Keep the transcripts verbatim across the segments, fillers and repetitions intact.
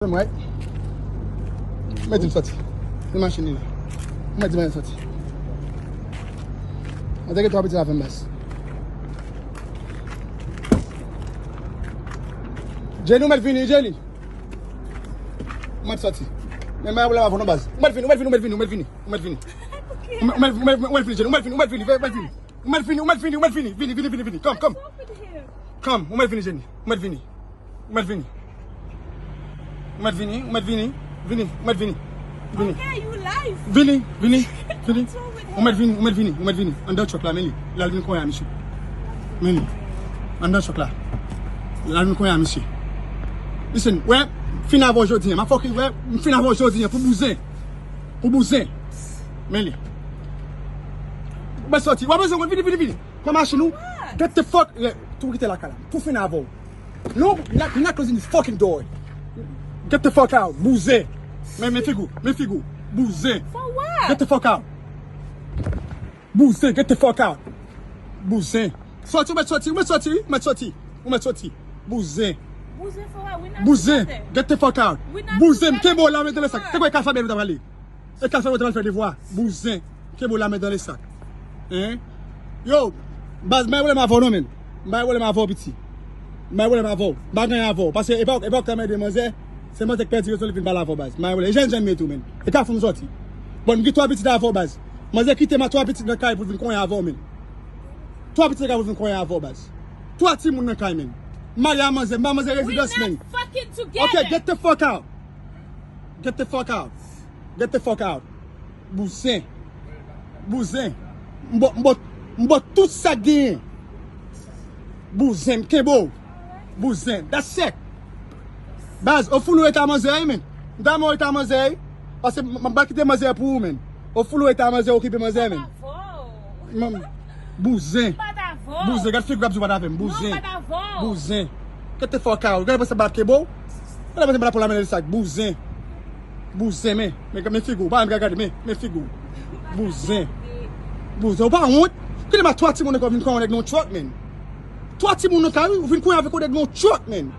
Right? Mwen di m sòti. Nan machin li la. Mwen di mwen sòti. Mwen te gen twa pitit avè m, baz. Jenny, ou mèt vini, Jenny. Mwen sòti. Men mwen wè la avè nou, baz. Ou mèt vini, ou mèt vini, ou mèt vini, ou mèt vini, ou mèt vini. Ou mèt, ou mèt, ou mèt, ou mèt vini, Jenny. Ou mèt vini, ou mèt vini, ou mèt vini. Ou mèt vini, ou mèt vini, ou mèt vini. Vini, vini, vini, vini. Come, come. Come, ou mèt vini, Jenny. Ou mèt vini. Ou mèt vini. Ou mèt vini, ou mèt vini. Vini, ou mèt vini. Vini. Okay, you live. Vini, vini, vini. What's wrong with him? Ou mèt vini, ou mèt vini, ou mèt vini. Anndan truck la, men li. L al vin konnya, misye. Men li. Anndan truck la. L al vin konnya, misye. Listen, wè, m fin avè w jodi a. M a fucking, wè, m fin avè w jodi a pou bouzen. Pou bouzen. Men li. Ou mèt sòti. W ap bezwen vini, vini, vini. Pran machin ou. What? Get the fuck. Tou kite lakay la. Tou fin avè w. No, not, not closing this fucking door. Get the fuck out. Bouzen. Men, men figi w. Men figi w. Bouzen. For what? Get the fuck out. Bouzen. Get the fuck out. Bouzen. Sòti, ou mèt sòti, ou mèt sòti, ou mèt sòti. Ou mèt sòti. Bouzen. Bouzen for what? We not together. Bouzen. Get the fuck out. We not together. Bouzen. Kenbe w la, men nan lesak. Se kwa, e kal fabyen nou ta prale? E kal fabyen nou ta pral fè devwa? Bouzen. Kenbe w la, men nan lesak. Hein? Yo, baz, m pa gen pwoblèm avè w non, men. M pa gen pwoblèm avè w, piti. M pa gen pwoblèm avè w. M pa gen anyen avè w. Paske e pa, e pa w k ta mande manzè. Se manzè k pèdi rezon li vin pale avè w, baz. M pa gen pwoblèm. E jèn jèn m ye tou, men. E ka fè m sòti. Bon, m gen twa pitit avè w, baz. Manzè kite m a twa pitit nan kay pou vin konyen avè w, men. Twa pitit nan kay pou vin konyen avè w, baz. Twa timoun nan kay, men. M marye a manzè, m ba manzè rezidans, men. We not fucking together. Okay, get the fuck out. Get the fuck out. Get the fuck out. Bouzen. Bouzen. M ba w, m ba w, m ba w tout sa k genyen. Bouzen, m kenbe w. Bouzen. That's it. Baz, ou foule eta manzè, wi, men. M ta renmen w eta manzè, wi. Paske m, m, m pa kite manzè pou ou, men. Ou foule eta manzè, okipe manzè, men. Bouzen. Bouzen. Gad figi w ap di w pa t avè m. Bouzen. Bouzen. Get the fuck out. Gade panse m pa t kenbe w. Gade panse m pa t ap pran la men nan lesak. Bouzen. Bouzen, men. Men, men figi w. Pa menm gade, men, men figi w. Bouzen. Bouzen. Ou pa wont? Kite m a twa timoun ankò vin konyen nèg nan yon truck, men. Twa timoun nan kay, wi, ou vin konyen avèk yon nèg nan yon truck, men.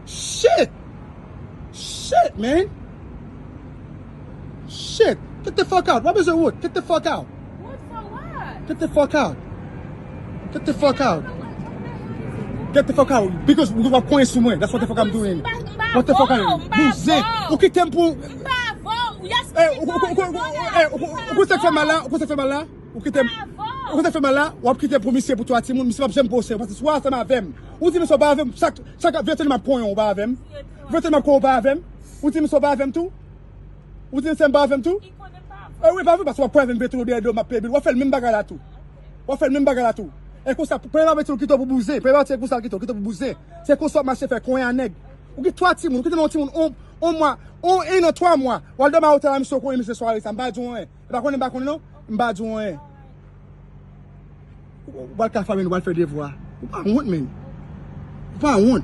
Shit. Shit, man. Shit. Get the fuck out. W ap bezwen wout. Get the fuck out. Wout for what? Get the fuck out. Get the fuck out. Get the fuck out. Because w ap konyen sou mwen. That's what the fuck I'm doing. What the fuck are you? Bouzen. Ou kite m pou. M pa avè w. Yes, eh, ou, ou, ou, ou, ou, eh, ou, ou, ou konn sa k fè mal la? Ou konn sa k fè mal la? Ou kite m. Ou konn sa k fè mal la? W ap kite m pou misye pou twa timoun. Misye p ap janm pose. Paske si w ansanm avè m. Ou di misye w pa avè m. Chak, chak vennde m ap konyen w pa avè m. Vennde m ap konyen w pa avè m. Ou di misye w pa avè m tou? Ou di misye m pa avè m tou? Eh wi, pa vre, paske w ap konyen avè m vennde w dèyè do m ap peye bil. W ap fè l menm bagay la tou. W ap fè l menm bagay la tou. E konsa, premye pati w kite w pou bouzen. Premye pati se konsa l kite w, kite w pou bouzen. Se konsa w ap mache fè konyen a nèg. Ou gen twa timoun, ou kite yon timoun on, on mwa, on, en an, twa mwa. W al dòmi a otèl a misye, w konyen misye sware sa. M pa di w anyen. E pa konnen, m pa konnen non. M pa di w anyen. Ou, ou pral ka fè, men, ou pral fè devwa. Ou pa wont, men. Ou pa wont.